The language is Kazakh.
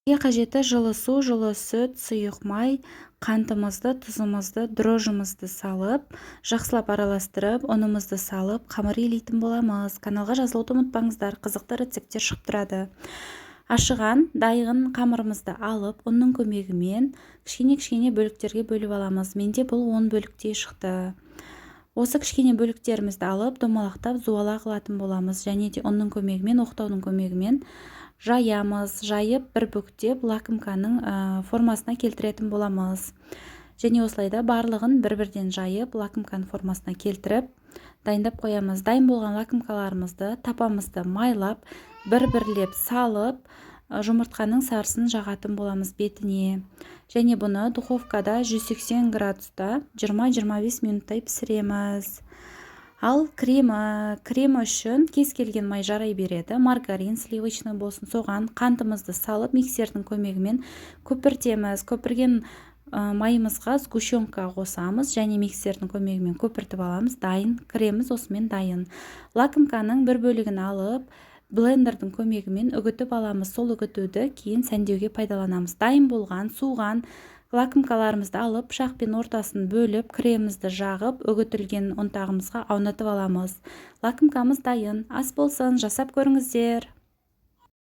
Бізге қажеті: жылы су, жылы сүт, сұйық май, қантымызды, тұзымызды, дрожжымызды салып, жақсылап араластырып, ұнымызды салып, қамыр илейтін боламыз. Каналға жазылуды ұмытпаңыздар, қызықты рецепттер шығып тұрады. Ашыған дайын қамырымызды алып, ұнның көмегімен кішкене-кішкене бөліктерге бөліп аламыз. Менде бұл 10 бөліктей шықты. Осы кішкене бөліктерімізді алып, домалақтап, зуала қылатын боламыз және де ұнның көмегімен, оқтаудың көмегімен жаямыз. Жайып, бір бүктеп, лакомканың формасына келтіретін боламыз. Және осылай да барлығын бір-бірден жайып, лакомканың формасына келтіріп, дайындап қоямыз. Дайын болған лакомкаларымызды тапамызды майлап, бір-бірлеп салып, жұмыртқаның сарысын жағатын боламыз бетіне. Және бұны духовкада 180 градуста 20-25 минуттай пісіреміз. Ал кремі үшін кез келген май жарай береді, маргарин, сливочный болсын. Соған қантымызды салып, миксердің көмегімен көпіртеміз. Көпірген майымызға сгущенка қосамыз және миксердің көмегімен көпіртіп аламыз. Дайын креміміз осымен дайын. Лакомканың бір бөлігін алып, блендердің көмегімен үгітіп аламыз. Сол үгітуді кейін сәндеуге пайдаланамыз. Дайын болған суыған лакомкаларымызды алып, пышақпен ортасын бөліп, кремімізді жағып, үгітілген ұнтағымызға аунатып аламыз. Лакомкамыз дайын. Ас болсын, жасап көріңіздер.